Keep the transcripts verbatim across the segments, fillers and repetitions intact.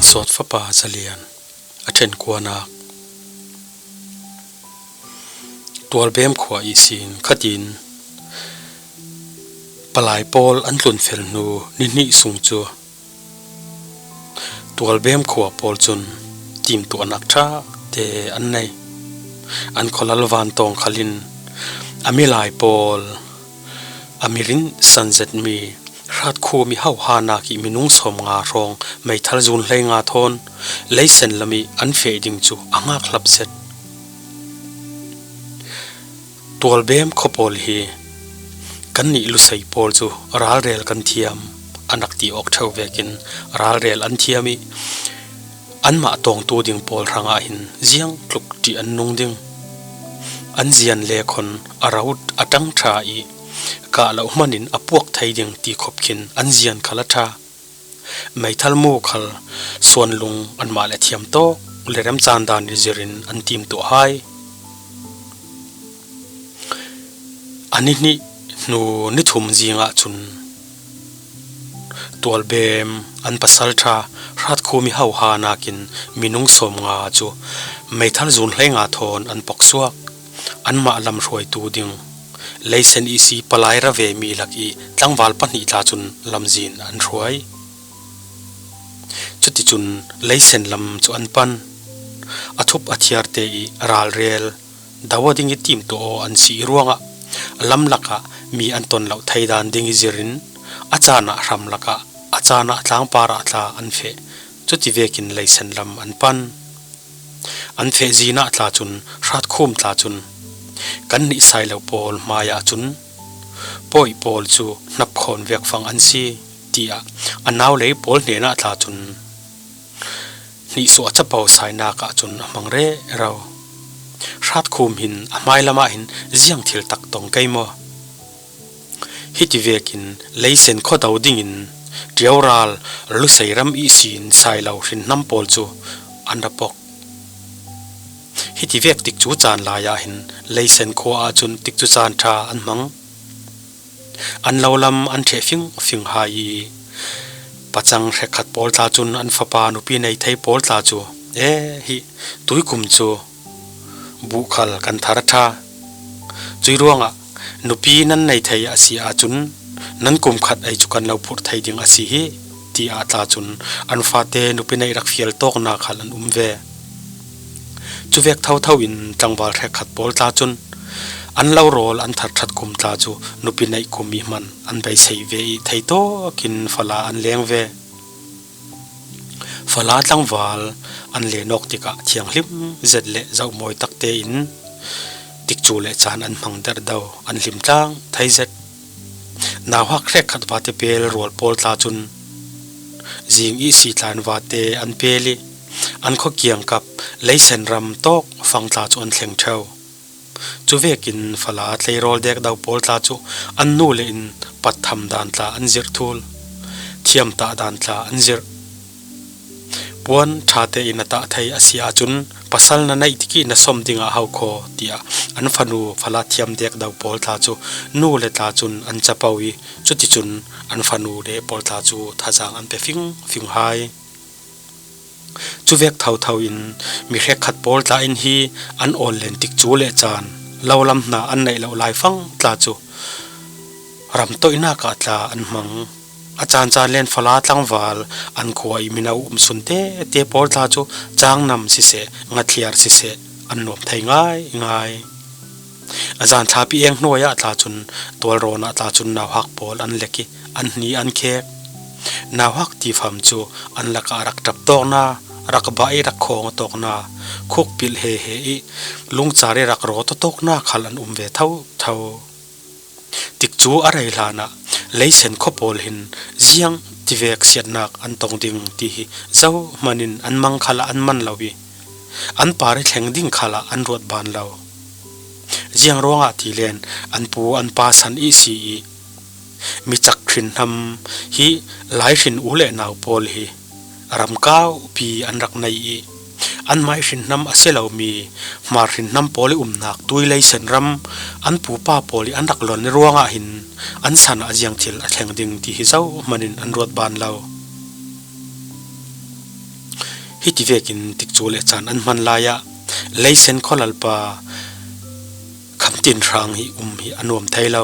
Sawt fapa zalian a ṭhen kuanak. Tualbem khua ihsin khatin palai pawl an tlunfel hnu ni hnih sung cu Tualbem khua pawl cun timtuahnak ṭha te an nei. An khualal vantawng khal in a milai pawl a mi rinsan zetmi Hratkhum i hohanak i minung sawmnga hrawng meithal zun hleinga thawn leisen lam i an feh ding cu a ngakhlap zet. Tualbem khua pawl hi kannih lusei pawl cu ralrel kan thiam a nak ti awk ṭheu vekin ralrel an thiam i anmah tawngtu ding pawl hrangah hin ziangtluk ṭih an nung ding. An zian le khon a ro a ṭang ṭha i kah lo hmanin a puak thei ding ti khop khin an zian khal a ṭha. Meithal mu khal suanlung anmah le thiam tawk le remcaan dan i zirin an timtuah hai. A ni hnih hnu ni thum zingah cun Tualbem an pasalṭha Hratkhum i hohanak in minung sawmnga cu meithal zun hleinga thawn an poksuak. Anmah lam hruaitu ding leisen ihsi palai ra ve mi lak i tlangval pahnih tla cun lamzin an hruai. Cuticun leisen lam cu an pan. A thup a thiarte i ralrel do a ding i timtuah aw an si i ruangah lam lakah mi an ton loh thei dan ding i zirin a caan ah hram lakah a caan ah tlangpar ah tla an feh. Cuti vekin leisen lam an pan. An feh zin ah tla cun Hratkhum tla cun kannih Sailo pawl hmaiah cun Pawi pawl cu hnap khawn vek fang an si, tiah a naulei pawl hnenah tla cun hnihsuah capo sainak ah cun a hmang rero. Hratkhum hin a hmailam ah hin ziang thil tak tong kei maw? Hiti vekin leisen khua do dingin Ṭioral Lusei ram ihsin Sailo hrinhnam pawl cu an ra pok. Hiti vek tikcu caan lai ah hin leisen khua ah cun tikcu caan ṭha an hmang. An lo lam an ṭheh fingfing hai i pacang hrekkhat pawl tla cun an fapa nupi nei thei pawl tla cu, e, hi tuikum cu buh khal kan thar a ṭha. Cui ruangah nupi nan nei thei a si ahcun nan kum khat ei cu kan lo phurh thei ding a si hi, tiah tla cun an fate nupi neih rak fial tawknak khal an um ve. Cuvek thotho in tlangval hrekkhat pawl tla cun an lo rawl an thar ṭhat kum tla cu nupi neih kum i hman an beisei ve i theitawk in fala an leng ve. Fala tlangval an len awk tikah thianghlim zet le zohmawi tak tein tikcu le caan an hmang derh do, an hlimtlang thei zet. Nauhak hrekkhat vate pel rual pawl tla cun zing ihsi tlan vate an pel i an khua kiangkap leisen ram tawk fang tla cu an thleng ṭheu. Cuvekin fala tleirawl dek do pawl tla cu an nu le in patham dan tla an zirh thul, thiamtah dan tla an zirh. Puan ṭha tein a tah thei a si ahcun pasal na neih tik i na sawm dingah hau khaw, tiah an fanu fala thiam dek do pawl tla cu nu le tla cun an capo i cuticun an fanu le pawl tla cu thazaang an pe fingfing hai. Cuvek thotho in mi hrekkhat pawl tla in hi an awl len tikcu le caan lo lam hna an neih loh laifang tla cu ram toihnak ah tla an hmang. A caancaan len fala tlangval an khua i mino um sun tete pawl tla cu caangnam siseh, ngathliar siseh an nuam thei ngaingai. A zan thlapi eng hnuai ah tla cun tualrawn ah tla cun nauhak pawl an lek i an hni an khek. Nauhak tifam cu an lakah rak ṭap tawkna, rak bah i rak khawng tawkna, khukpilh hehe i lungcar i rak raw tawtawkna khal an um ve thotho. Tikcu a rei hlanah leisen khua pawl hin ziang tivek siatnak an tong ding ti hi zohman in an mang khalah an man lo i an par i thleng ding khalah an ruat ban lo. Ziang ruangah ti len an pu an pa san ihsi i mi cak hrinhnam hi Lai hrin u le nau pawl hi ram kaupi an rak nei i, anmai hrinhnam a si lomi Hmar hrinhnam pawl i umnak tui leisen ram an pupa pawl i an rak lon i ruangah hin an san ah ziang thil a thleng ding ti hi zohman in an ruat ban lo. Hiti vekin tikcu le caan an hman lai-ah Leisen khualalpa Kham Tin Hrang hi um hi a nuam thei lo.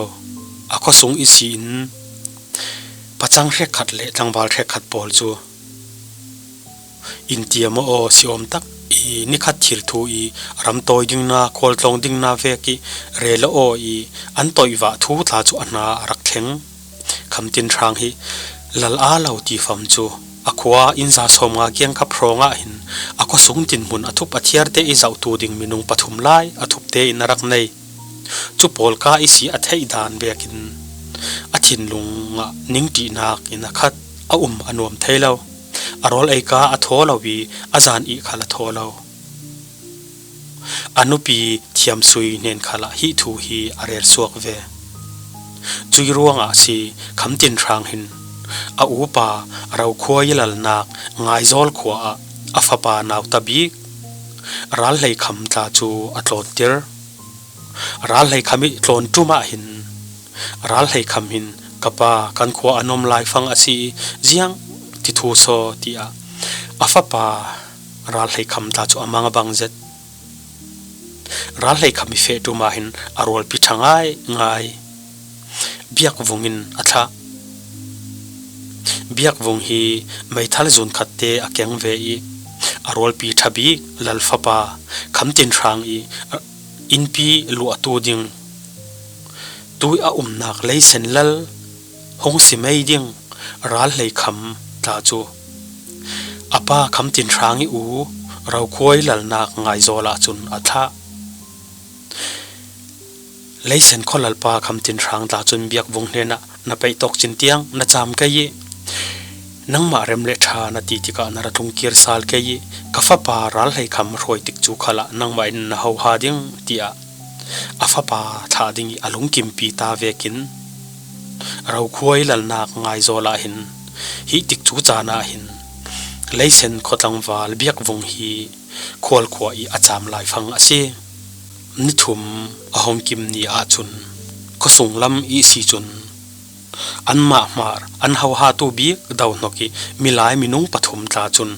A khuasung i si in pacang hrekkhat le tlangval hrekkhat pawl cu India maw aw si awm tak i nikhat thil thu i ramtawi dingna, khualtlawng dingna vek i rel aw i an toihvah thu tla cu a hna a rak thleng. Kham Tin Hrang hi lal aa lo ti fam cu a khua inn za sawmnga kiangkap hrawng ah hin a khuasung dinhmun a thup a thiarte i zohtu ding minung pathum lai a thup tein a rak nei. Cu pawl ka i si a theih dan vekin a thinlung ah ningṭihnak in a khat a um a nuam thei lo. A rawl ei ka a thaw lo i a zan ih khal a thaw lo. A nupi Thiam Sui hnen khalah hi thu hi a rel suak ve. Cui ruangah si Kham Tin Hrang hin a upa Raukhua i lalnak Ngaizawl khua ah a fapa nauta bik Ral Hlei Kham tla cu a tlawntir. Ral Hlei Kham i tlawn ṭum ah hin Ral Hlei Kham hin, "Ka pa kan khua a nuam lai fang a si i ziang ti thu saw," tiah a fapa Ral Hlei Kham tla cu a mang a bang zet. Ral Hlei Kham i feh ṭum ah hin a rualpi ṭha ngaingai Biakvung in a thlah. Biakvung hi meithal zun khatte a keng ve i a rualpi ṭha bik lal fapa Kham Tin Hrang i innpi luahtu ding, tui a umnak Leisen lal hung si mei ding Ral Hlei Kham tla cu a pa Kham Tin Hrang i u Raukhua i lalnak Ngaizawl ah cun a thlah. Leisen khualalpa Kham Tin Hrang tla cun Biakvung hnenah, "Na peih tawk cin tiang na cam kei i nangmah rem le ṭha na ti tikah na ra tlung kir sal kei i ka fapa Ral Hlei Kham hruai tikcu khalah nangmah in na hoha ding," tiah a fapa thlah ding i a lungkimpi ta vekin Raukhua i lalnak Ngaizawl ah hin hi tikcu caan ah hin Leisen khuatlangval Biakvung hi Khual khua i a cam lai fang a si. Ni thum a hong kim ni ahcun khuasung lam i si cun anmah hmar an hohatu bik Dohnok i milai minung pathum tla cun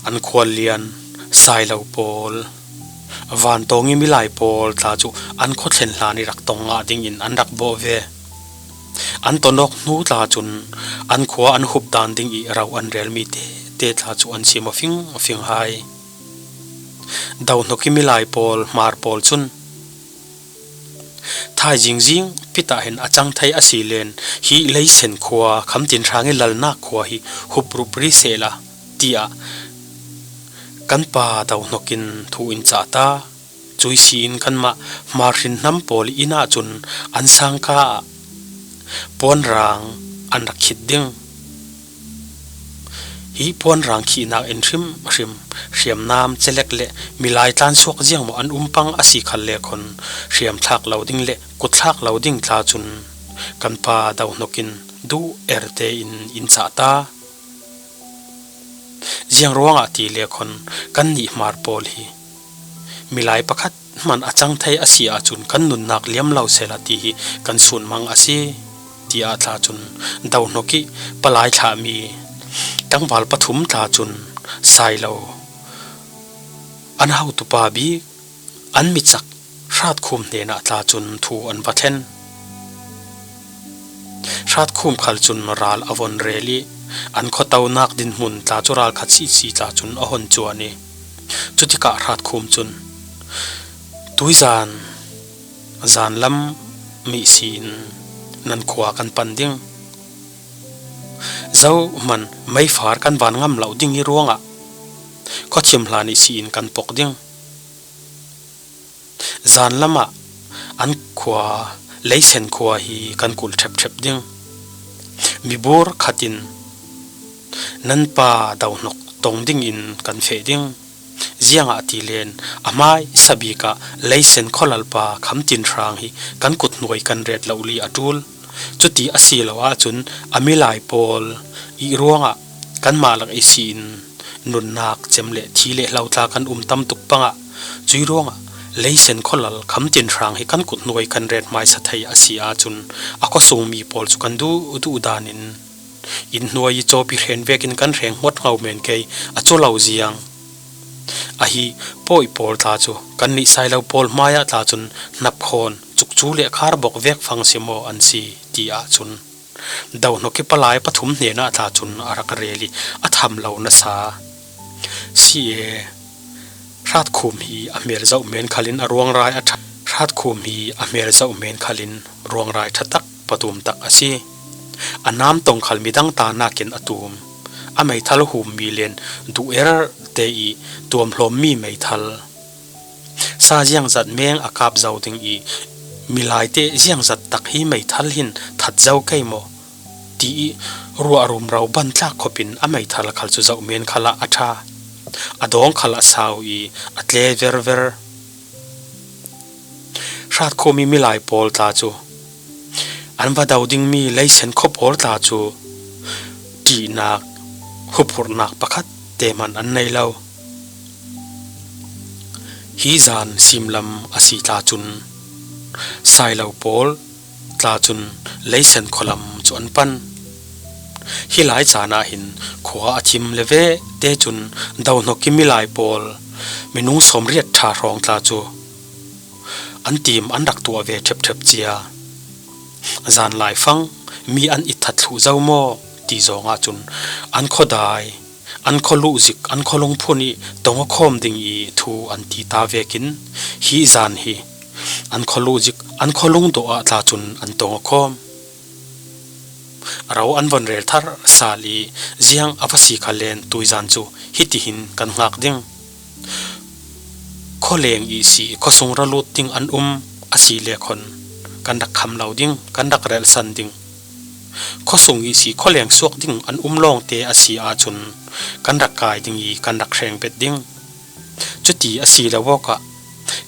an khuallian Sailo pawl, Vantawng i milai pawl tla cu an khuathlen hlan i rak tong ngah dingin an rak bawh ve. An tonawk hnu tla cun an khua an hup dan ding i ro an relmi tete tla cu an sim aw fingfing hai. Dohnok i milai pawl, hmar pawl cun, "Thaizing zing pitah hin a cang thei a si len, hi Leisen khua, Kham Tin Hrang i lalnak khua hi hup rupri sehla," tiah kan pa Dohnok in thu in cah ta. Cui si in kanmah hmar hrinhnam pawl i inn ahcun an sangka ah puanrang an rak khit ding. Hi puanrang khihnak in hrimhrim hriamnam celek le milai tlansuak ziangmaw an um pang a si khal le khon hriamthlak lo ding le kutthlak lo ding tla cun kan pa Dohnok in duh erte in in cah ta. Ziang ruangah ti le khon kannih hmar pawl hi milai pakhat hman a cang thei a si ahcun kan nunnak liam lo sehla ti hi kan sunmang a si, tiah tla cun Dohnok i palai thlahmi tlangval pathum tla cun Sailo an hotupa bik an micak Hratkhum hnenah tla cun thu an va thlen. Hratkhum khal cun ral a von rel i an khuatonak dinhmun tla cu ralkhat sisi tla cun a hon cuan i cutikah Hratkhum cun, "Tuizan zanlam mih si in nan khua kan pan ding. Zohman meifar kan van ngam lo ding i ruangah khuachim hlan i si in kan pok ding. Zanlam ah an khua, Leisen khua hi kan kulh ṭhepṭhep ding. Mibur khat in nan pa Dohnok tong dingin kan feh ding. Ziangahtile a hmaisa bik ah Leisen khualalpa Kham Tin Hrang hi kan kut hnuai kan ret loh li a ṭul. Cuti a si lo ahcun a milai pawl i ruangah kanmah lak i si in nunnak cem le thi le hlo tla kan um tam tuk pangah, cui ruangah Leisen khualal Kham Tin Hrang hi kan kut hnuai kan ret hmaisa thei a si ahcun a khuasungmi pawl cu kan duh duh dan in Inn hnuai i chawpi hren vekin kan hreng hmuat ngau men kei, a chu lo ziang. Ahi, pawi pawl tla chu kan nih Sailo pawl hmaiah tla chun hnap khawn, chukchu leh khar bawk vek fang si maw an si, ti ah chun Dohnawk i palai pathum hnenah tla chun a rak rel i a tham lo nasa. Si e, Hratkhum hi a hmel zauh men khalin a ruangrai a ṭha, Hratkhum hi a hmel zauh men khalin ruangrai ṭha tak, patum tak a si. A nam tawng khal midang ta nakin a tum. A meithal hum mi len duh er te i tuam hlawm mi meithal. Sa ziangzat meng a kap zo ding i milaite ziangzat tak hi meithal hin that zo kei maw? Ti i ruah rumro ban tlak khawpin a meithal khal chu zauh men khalah a ṭha. A dawng khal a sau i a tle verver. Hratkhum i milai pawl tla chu an va do ding mi Leisen khaw pawl tla chu ṭihnak, huphurhnak pakhat te hman an nei lo. Hi zan simlam a si tla chun Sailo pawl tla chun Leisen khaw lam chu an pan. Hi lai chan ah hin khua a thim le ve te chun Dohnawk i milai pawl minung sawmriat ṭha hrawng tla chu an tim an rak tuah ve ṭhep ṭhep cia. Zan lai fang mi an it that thluh zo maw ti zawng ah chun an khaw dai, an khaw luh zik, an khaw lungphun i tawng a khawm ding i thu an ti ta vekin hi zan hi an khaw luh zik, an khaw lungdawh ah tla chun an tawng a khawm. Ro an von rel thar sal i ziang a va si kha len tuizan chu hitihin kan nghak ding. Khawleng ihsi khawsung ra lut ding an um a si le khawn kan rak kham lo ding, kan rak relhsan ding. Khawsung ihsi khawleng suak ding an um lawngte a si ah chun kan rak kai ding i kan rak hreng bet ding. Chuti a si lo awkah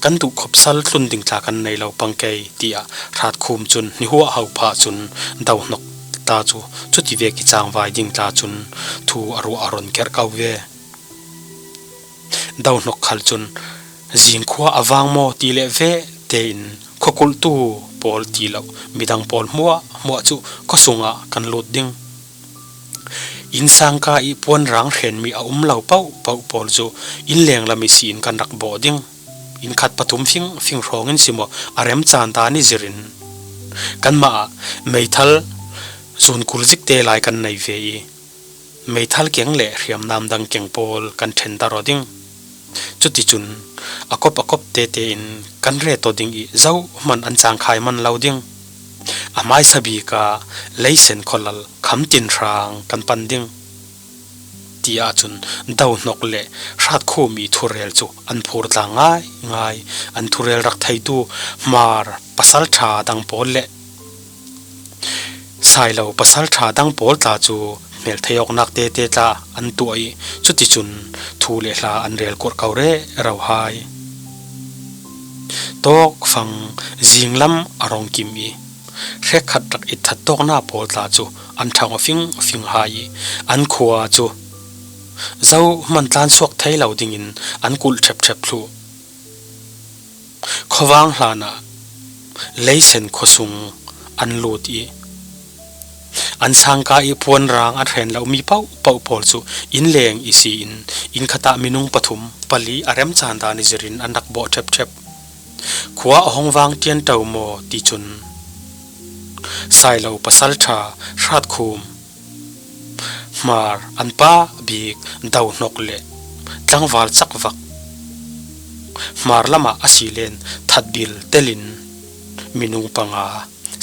kan duh khawp sal tlun ding tla kan nei lo pang kei, tiah Hratkhum chun hnihuah ho phah chun Dohnawk ta chu chuti vek i changvai ding tla chun thu a ruah a rawn kerh ko ve. Dohnawk khal chun zingkhua a vang maw ti leh ve tein khawkulhtu pawl ti loh midang pawl hmuah hmuah chu khawsungah kan lut ding. Inn sangka i puan rang hren mi a um lo pauh pauh pawl chu inn leng lam i si in kan rak bawh ding. Inn khat pathum fing fing hrawng in si maw a remchan dan i zirin kanmah ah meithal zun kul zik te lai kan nei ve i meithal keng leh hriamnam dang keng pawl kan ṭhen ta rawh ding. Chuti chun a kawp a kawp te tein kan reto ding i zohman an changkhai man lo ding. A hmaisa bik a Leisen khawlal Khamtinhrang kan pan ding. Ti ah chun Dohnawk leh Hratkhum i thurel chu an phur tlang ngai ngai. An thurel rak theitu Hmar pasalṭha dang pawl leh Sailo pasalṭha dang pawl tla chu hmelthei awknak tete tla an tuah i, chuti chun thu leh hla an rel kurh ko rero hai. Tawkfang zinglam a rawng kim i, hrekkhat rak itthat tawkna pawl tla chu an ṭhang aw fing fing hai i, an khua chu zohman tlansuak thei lo dingin an kulh ṭhep ṭhep thluh. Khawvang hlanah Leisen khawsung an lut i, an sangka i puan rang a hren lo mi pauh pauh pawl chu inn leng i si in, inn khatah minung pathum pali a remchan dan i zirin an rak bawh ṭhep ṭhep. Khua a hawng vang ṭian ṭo maw ti chun Sailo pasalṭha Hratkhum, Hmar an pa bik Dohnawk leh tlangval chak vak Hmar lamah a si len Thatbil telin minung panga,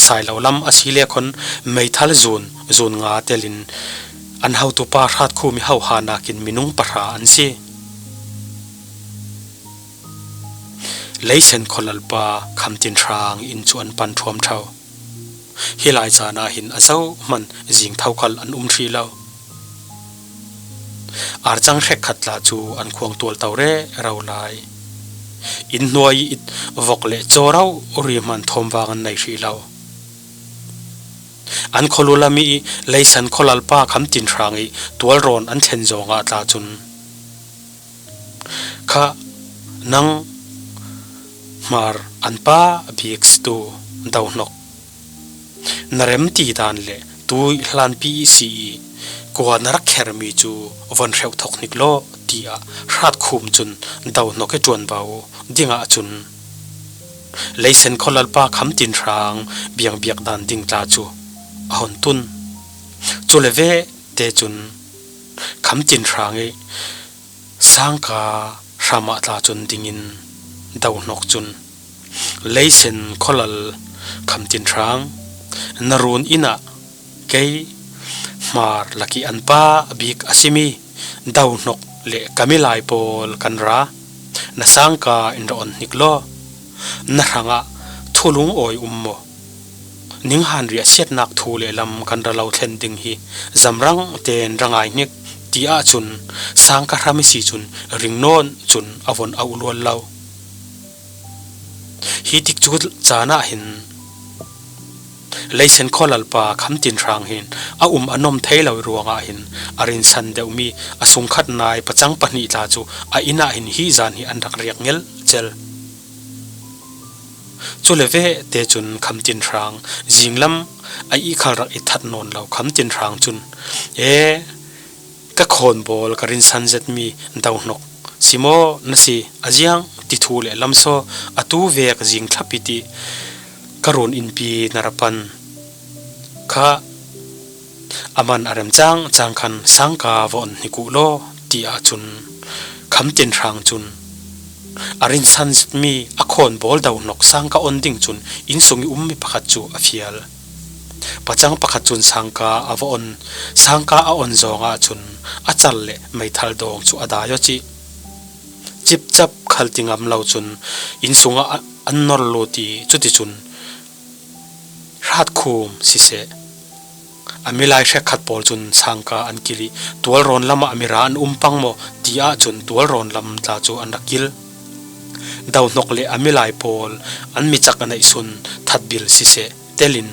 Sailo lam a si le khawn meithal zun, zun nga telin an hotupa Hratkhum i hoha nakin minung pahra an si. Leisen khawlalpa Khamtinhrang in chu an pan thuam ṭhau. Hi lai chan ah hin a zohman zing tho khal an um hrih lo. Archang hrekkhat tla chu an khuang tual to rero lai. Inn hnuai i it vawk leh chaw rau ri hman thawm vang an nei hrih lo. An khawlu lam i Leisen khawlalpa Khamtinhrang i tualrawn an thlen zawngah tla chun, kha nang Hmar an pa bik situ Dohnawk, na remti dan leh tui hlanpi i si i, kua na rak kher mi cu von hreuh thok hnik law, tiah Hratkhum cun Dohnok i ṭuanvo dingah cun Leisen khualalpa Kham Tin Hrang biangbiak dan ding tla cu a hon tun. Cu le ve te cun Kham Tin Hrang i sangka hramah tla cun dingin Dohnok cun, Leisen khualal Kham Tin Hrang, na run inn ah kei Hmar lak i an pa bik a simi Dohnok le ka milai pawl kan ra. Na sangka in ra on hnik law, na hrangah thulung awi um maw? Ninghan riahsiatnak thu le lam kan ra lo thlen ding hi zamrang tein ra ngai hnik, tiah cun sangka hram i si cun ring nawn cun a von auh lual lo. Hi tikcu caan ah hin Leisen khualalpa Kham Tin Hrang hin a um a nuam thei lo i ruangah hin a rinsan deuhmi a sungkhat nai pacang pahnih tla cu a inn ah hin hi zan hi an rak riak ngelh cel. Cu le ve te cun Kham Tin Hrang zinglam a ihkhal rak i that nawn lo Kham Tin Hrang cun, e, ka khawnbawl ka rinsan zetmi Dohnok si maw na si, a ziang ti thu le lam saw a tu vek zing thlap i ti ka run innpi na ra pan kha a man a rem cang cang khan sangka va on hnik uh law, tiah cun Kham Tin Hrang cun a rinsan zetmi a khawnbawl Dohnok sangka on ding cun inn sung i ummi pakhat cu a fial. Pacang pakhat cun sangka a va on, sangka a on zawng ah cun a cal le meithal dawng cu a dai aw cih. Cipcap khal ti ngam lo cun inn sungah an nor lut i cuticun Hratkhum siseh, a milai hrekkhat pawl cun sangka an kilh i tualrawn lamah a mira an um pang maw, tiah cun tualrawn lam tla cu an rak kilh. Dohnok le a milai pawl an mi cak a neihsun thatbil siseh, telin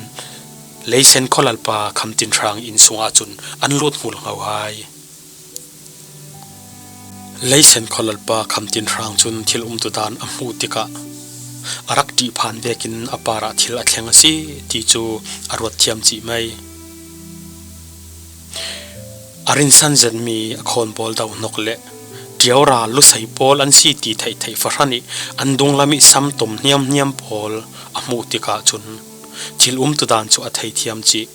Leisen khualalpa Kham Tin Hrang inn sungah cun an lut hmul hngo hai. Leisen khualalpa Kham Tin Hrang cun thil umtudan a hmuh tikah a rak ṭih phan vekin a parah thil a thleng a si ti cu a ruat thiam cih mai. A rinsan zetmi a khawnbawl Dohnok le ṭiaura lusei pawl an si ti theihtheih fahran i an dunglam i samtom hniamhniam pawl a hmuh tikah cun thil umtudan cu a thei thiam cih.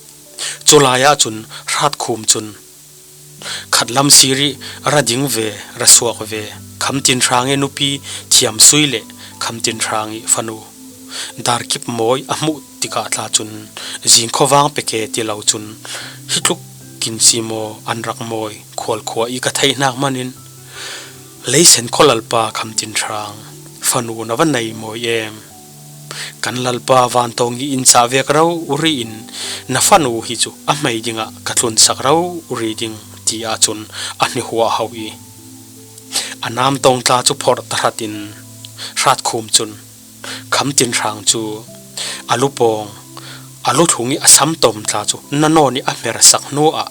Cu lai ah cun Hratkhum cun khatlam sir i ra ding ve, ra suak ve, Kham Tin Hrang i nupi Thiam Sui le Kham Tin Hrang i fanu Darkip Mawi a hmuh tikah tla cun zing khuavang peke ti lo cun hi tluk kin si maw an rak mawi khualkhua i ka theih hnak manin, Leisen khualalpa Kham Tin Hrang, fanu na va nei mawi em? Kan Lalpa vantawng i in cah vek rori in na fanu hi cu a hmei dingah ka tlunsak rori ding, tiah cun a hnihuah ho i a namtong tla cu phorh tahratin Hratkhum cun Kham Tin Hrang cu a lupawng, a luthlung i a samtom tla cu na nawn i a hmersak hnuah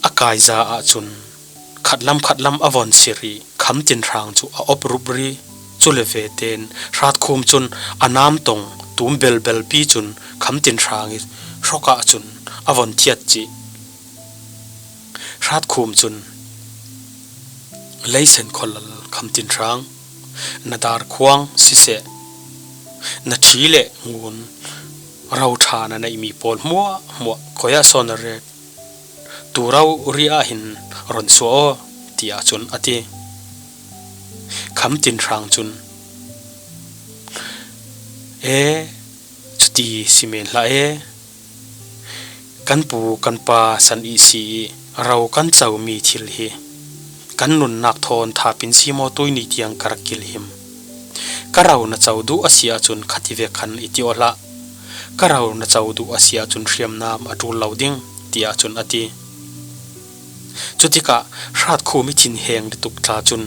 a kaisa ahcun khatlam khatlam a von sir i Kham Tin Hrang cu a op rupri. Cu le ve tein Hratkhum cun a namtong tum belbel pi cun Kham Tin Hrang i hrawk ahcun a von thiat cih. Hratkhum cun, Leisen khualal Kham Tin Hrang, na dar khuang siseh, na ṭhi le ngun roṭha na neihmi pawl hmuahhmuah koi ah sawn a ret? Tu rori ah hin ron suah aw, tiah cun a ti. Kham Tin Hrang cun, e, cuti si men hlah e. Kan pu kan pa san ihsi i ro kan comi thil hi kan nunnak thawn thapin si maw tuini tiang ka rak kilhim. Ka ro na co duh a si ahcun khativek khan i ti aw hlah. Ka ro na co duh a si ahcun hriamnam a ṭul lo ding, tiah cun a ti. Cutikah Hratkhum i thinheng lutuk tla cun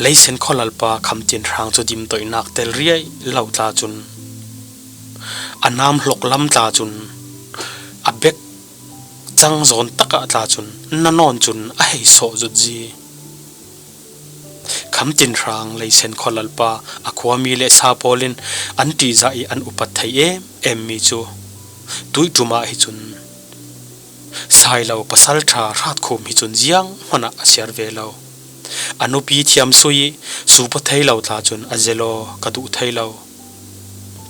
Leisen khualalpa Kham Tin Hrang cu dimdoihnak tel riai lo tla cun a nam hlok lam tla cun a bek cang zawn takah tla cun na nawn cun a hei sawh zutzi. Khamtinhrang Leisen khualalpa a khuami le sa pawlin an ṭihzah ih an upat thei em em mi cu tuih ṭumah hi cun Sailo pasalṭha Hratkhum hi cun zianghmanah a siar ve lo. A nupi thiamsui ih supa thei lo tla cun a zelaw ka duh thei lo,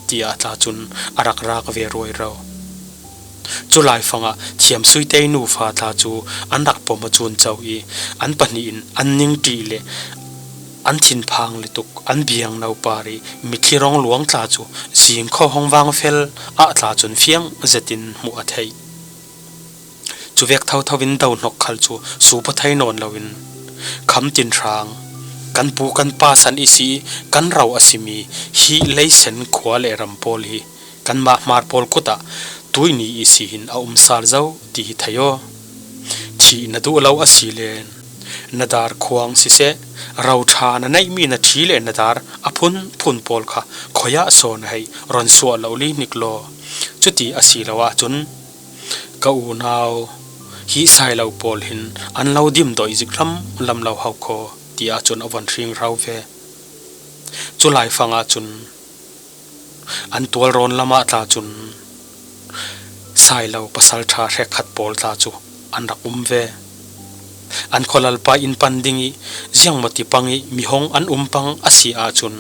tiah tla cun a rak rak ve ruairo. Cu laifangah thiamsuite nufa tla cu an rak pom a cunco ih an pahnih in an ningṭih le an thinphang le tuk an biangno par ih mitthli rawng luang tla cu zing khuahawng vangfel ah tla cun fiang zetin hmuh a theih. Cuvek thotho in dohnok khal cu supa thei nawn loin Khamtinhrang, kan pu kan pa san ihsi ih kan ro a simi hi Leisen khua le ram pawl hi kanmah Hmar pawl kutah tuihni ihsi hin a um sal zo ti hi thei aw. Thih na duh lo a si len na dar khuang siseh, ro ṭha na neihmi na ṭhi le na dar a phunphun pawl kha khuaiah sawn a hei ron suah lo li hnik law. Cuti a si lo ahcun ka unau hi Sailo pawl hin an lo dim dawih zik hlamlam lo ho khaw, tiah cun a von hringhro ve. Cu laifang ahcun an tualrawn lamah tla cun Sailo pasalṭha hrekkhat pawl tla cu an rak um ve. An khualalpa inn pan ding ih ziangmaw tipang ih mihong an um pang a si ahcun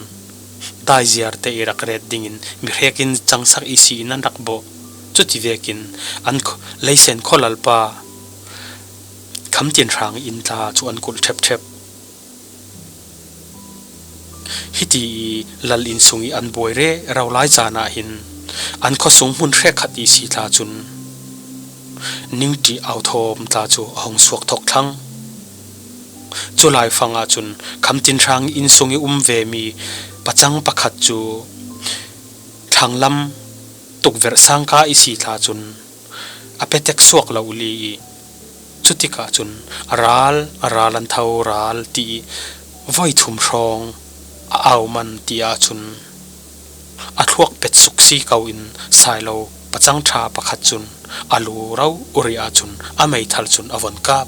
daiziarte ih rak ret dingin mihrek in cangsak ihsi in an rak bawh. Cuti vekin an kh-, Leisen khualalpa Khamtinhrang inn tla cu an kulh ṭhepṭhep. Hiti ih lal inn sung ih an buai rero lai caan ah hin an khuasung hmun hrekkhat ihsi tla cun ningṭih authawm tla cu a hung suak thawk thlang. Cu laifang ahcun Khamtinhrang inn sung ih um vemi pacang pakhat cu thlanglam tukverh sangka ihsi tla cun a petek suak lo li ih cutikah cun a ral, a ral an tho ral ti ih voi thum hrawng a au man ti ahcun a thluak pet suk si ko in Sailo pacang ṭha pakhat cun a lu rori ahcun a meithal cun a von kap.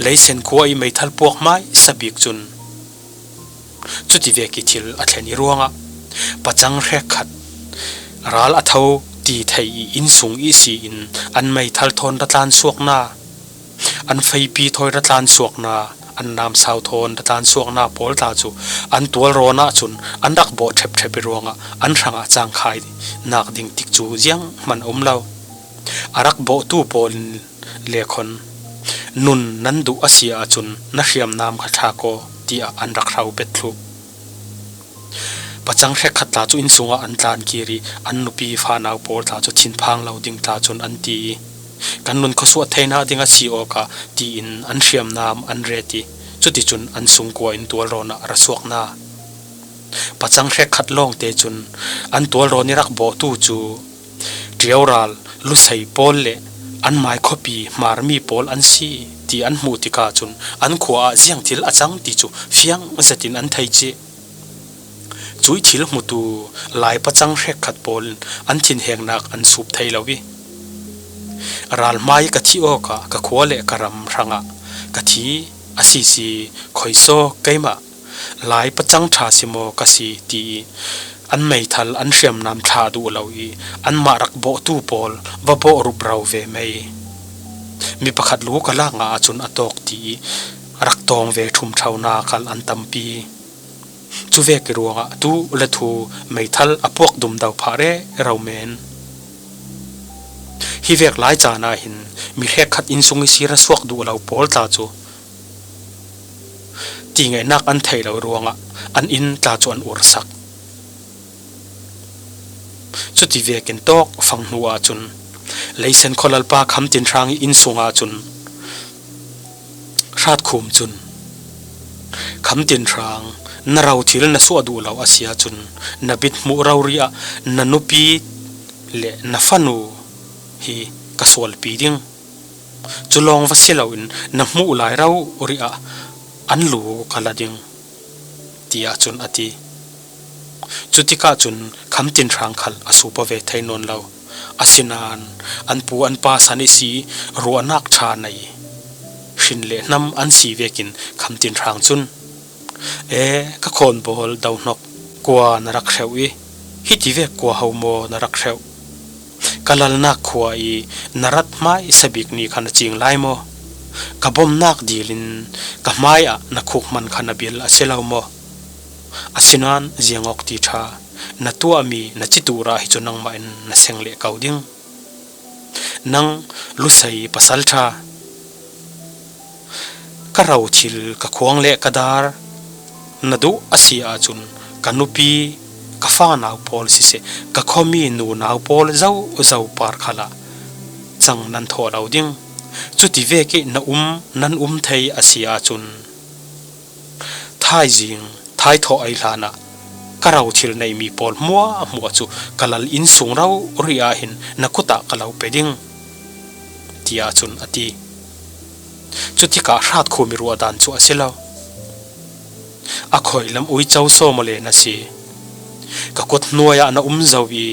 Leisen khua ih meithal puak hmaisa bik cun cuti vek ih thil a thlen ih ruangah pacang hrekkhat ral a tho ti thei ih inn sung ihsi in an meithal thawn ratlan suakna, an feipi thawi ratlan suakna, an namsau thawn ratlan suakna pawl tla cu an tualrawn ahcun an rak bawh ṭhepṭhep ih ruangah an hrangah cangkhai nak ding tikcu zianghman a um lo. A rak bawhtu pawl in le khawn nun nan duh a si ahcun na hriamnam kha ṭhak aw, tiah an rak hro bet thluh. Pacang hrekkhat tla cu inn sungah an tlan kir ih an nupi fanau pawl tla cu thinphang lo ding tla cun an ti ih kan nun khuasuah theinak ding a si awkah tiin an hriamnam an ret ih cuticun an sungkua in tualrawn ah ra suakna. Pacang hrekkhat lawngte cun an tualrawn ih rak bawhtu cu ṭioral lusei pawl le an mai khuapi Hmarmi pawl an si ti an hmuh tikah cun an khua ah ziang thil a cang ti cu fiang zetin an thei cih. Cuih thil hmutu Lai pacang hrekkhat pawl in an thinhengnak an sup thei lo ih, ral hmai ka thih awkah ka khua le ka ram hrangah ka thi a sisi khoi saw keimah Lai pacang ṭha si maw ka si ti ih an meithal an hriamnam thlah duh lo ih anmah rak bawhtu pawl va bawh rup ro ve mei. Mi pakhat lu ka lak ngah ahcun a tawk ti ih rak tawng ve ṭhum ṭhona khal an tampi. Cuvek ih ruangah tu le thu meithal a puak dum do phah rero men. Hi vek lai caan ah hin mi hrekkhat inn sung ihsi ra suak duh lo pawl tla cu ti ngaihnak an theih lo ruangah an inn tla cu an ursak. Cuti vekin tawk fang hnu ahcun Leisen khualalpa Khamtinhrang ih inn sung ahcun Hratkhum cun, Khamtinhrang, na ro thil na suah duh lo a si ahcun na bit hmuh rori ah na nupi le na fanu hi ka sualpi ding. Cu lawng va si loin na hmuh lai rori ah an lu ka la ding, tiah cun a ti. Cutikah cun Khamtinhrang khal a supa ve thei nawn lo. Asinain an pu an pa san ihsi ruahnak ṭha nei, hrin le hnam an si vekin Kham Tin Hrang cun, "E, ka khawnbawl Dohnok, kua na rak hreuh i, hiti vek kua ho maw na rak hreuh? Ka lalnak khua i na rat hmaisa bik ni kha na cing lai maw? Ka bomnak dilin ka hmaiah na khuk hman kha na bil a si lo maw? Asinain ziangawk ti ṭha, na tuahmi na cituh rah hi cu nangmah in na seng leh ko ding. Nang Lusei pasalṭha, ka rothil, ka khuang le ka dar na duh a si ahcun ka nupi, ka fanau pawl siseh, ka khuami nunau pawl zozo par khalah cang nan thawh lo ding. Cuti vek i na um, nan um thei a si ahcun, thaizing, thaithawh ei hlanah ka rothil neihmi pawl hmuahhmuah cu ka lal inn sung rori ah hin na kut ah ka lo pe ding," tiah cun a ti. Cutikah Hratkhum i ruahdan cu a si lo. "A khawi lam uico sawmaw le na si. Ka kut hnuai ah na um zo i,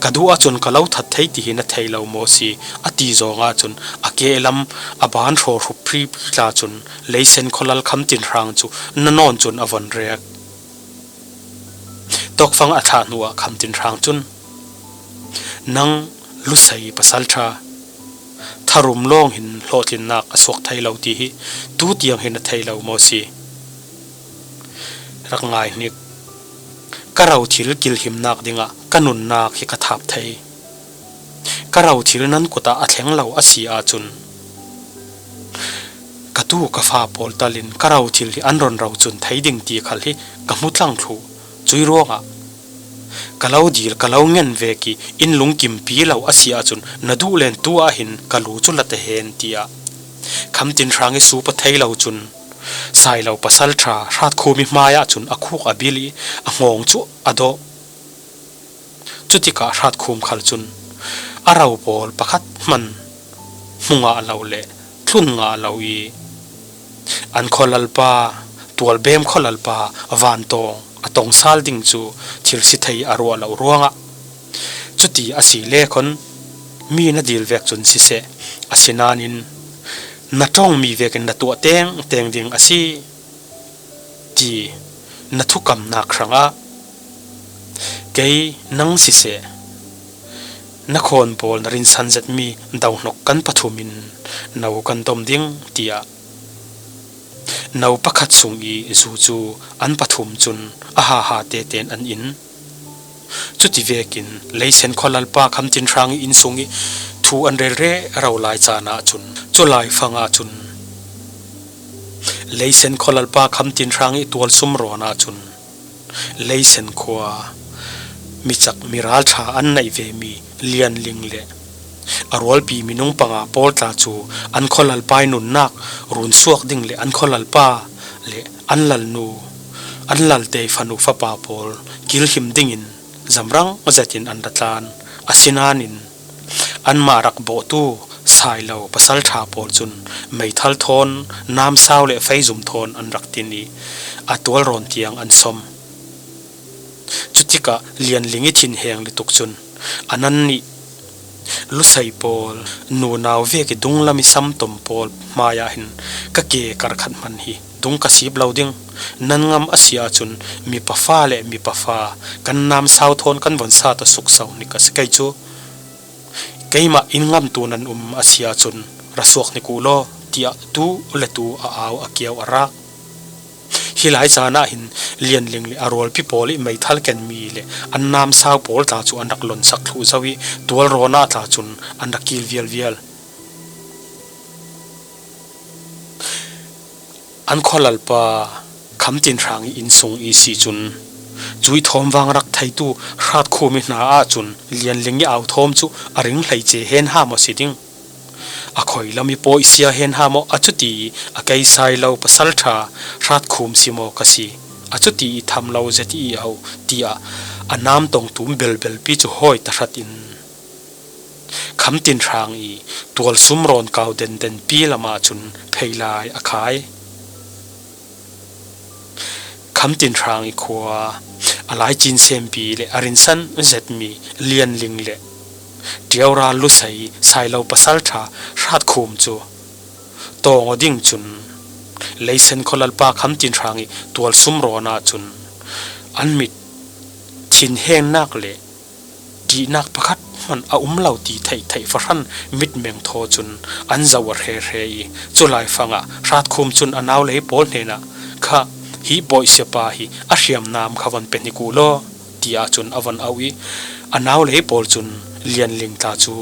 ka duh ahcun ka lo that thei ti hi na thei lo maw si?" a ti zong ahcun a ke lam a ban hrawhrup phriphri tla cun Leisen khualal Kham Tin Hrang cu na nawn cun a von rek. Tawkfang a thlah hnuah Kham Tin Hrang cun, "Nang Lusei pasalṭha, tharum lawng hin hlawhtlinnak a suak thei lo ti hi tu tiang hin a thei lo maw si? Rak ngai hnik. Ka rothil kilhimnak dingah ka nunnak hi ka thap thei. Ka rothil nan kut ah a thleng lo a si ahcun, ka tu ka fa pawl talin ka rothil hi an ron ro cun thei ding ti khal hi ka hmu tlang thluh. Cui ruangah ka lo dil, ka lo ngen vek i in lungkimpi lo a si ahcun na duh len tu ah hin ka lu cu la ta hen," tiah Kham Tin Hrang i sup a thei lo cun Sailo pasalṭha Hratkhum i hmai ahcun a khuk a bil i a hngawng cu a dawh. Cutikah Hratkhum khal cun a ro pawl pakhat hman hmu ngah lo le tlun ngah lo i, an khualalpa, Tualbem khualalpa Vantawng a tong sal ding cu thil si thei a ruah lo ruangah, cuti a si le khon mi na dil vek cun siseh, asinain na ṭawngmi vekin na tuah tengteng ding a si, ti na thukamnak hrangah kei, nang siseh, na khawn pawl na rinsan zetmi Dohnok kan pathum in no kan dom ding, tiah no pakhat sung i zu cu an pathum cun a haha teten an in. Cuti vekin Leisen khualalpa Kham Tin Hrang i inn sung i thu an rel rero lai caan ahcun, cu laifang ahcun Leisen khualalpa Kham Tin Hrang i tualsum rawn ahcun Leisen khua micak miralṭha an neih vemi Lian Ling le a rualpi minung panga pawl tla cu an khualalpa i nunnak runsuak ding le an khualalpa le an lalnu, an lalte fanu fapa pawl kilhim dingin zamrang zetin an ra tlan. Asinain anmah rak bawhtu Sailo pasalṭha pawl cun meithal thawn, namsau le feizum thawn an rak tin i a tualrawn tiang an sawm. Cutikah Lian Ling i thinheng lutuk cun a nan nih Lusei pawl, nunau vek i dunglam i samtom pawl hmaiah hin ka ke kar khat hman hi dung ka sip lo ding. Nan ngam a si ahcun mipa fa le mipa fa kan namsau thawn kan von sat a sukso hnik a si kei cu. Keimah in ngamtu nan um a si ahcun ra suak hnik uh law, tiah tu le tu a au a kiau a rak. Hi lai caan ah hin Lian Ling le a rualpi pawl i meithal kenmi le an namsau pawl tla cu an rak lonsak thluh zo i tualrawn ah tla cun an rak kil vialvial. An khualalpa Kham Tin Hrang i inn sung i si cun, cuih thawm vang rak theitu Hratkhum i hna ahcun Lian Ling i au thawm cu a ring hleice hen ha maw si ding? A khoi lam i pawisia hen ha maw? A cuti i a kei Sailo pasalṭha Hratkhum si maw ka si? A cuti i tham lo zet i au, tiah a namtong tum belbelpi cu hawi tahratin Kham Tin Hrang i tualsum rawn kau denden pi lamah cun phei lai a khai. Kham Tin Hrang i khua a laicin sempi le a rinsan zetmi Lian Ling le Ṭiaura Lusei Sailo pasalṭha Hratkhum cu tawng aw ding cun Leisen khualalpa Khamtin Hrang ih tualsum rawn ahcun an mit thinhengnak le ṭihnak pakhat hman a um lo ti theihtheih fahran mitmeng thaw cun an zoh aw hrehre ih, cu laifangah Hratkhum cun a naulei pawl hnenah, "Kha, hi bawi siapa hi a hriamnam kha von pe hnik uh law," tiah cun a von auh ih, a naulei pawl cun Lianling tla cu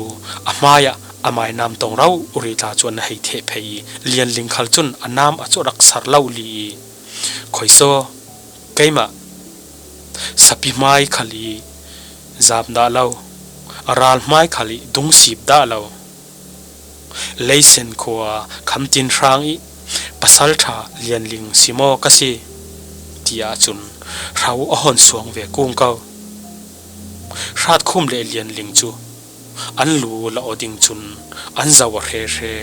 a hmaiah a mainam tong rori tla cu an hei theh phei ih, Lianling khal cun a nam a cu rak sar lo li ih, "Khoisaw, keimah sapi hmai khal ih zap dah lo, a ral hmai khal ih dungsip dah lo, Leisen khua Khamtin Hrang ih pasalṭha Lianling si maw ka si?" tiah cun hro a hon suang ve kung ko. Hratkhum le Lianling cu an lu la aw ding cun an zoh aw hrehre.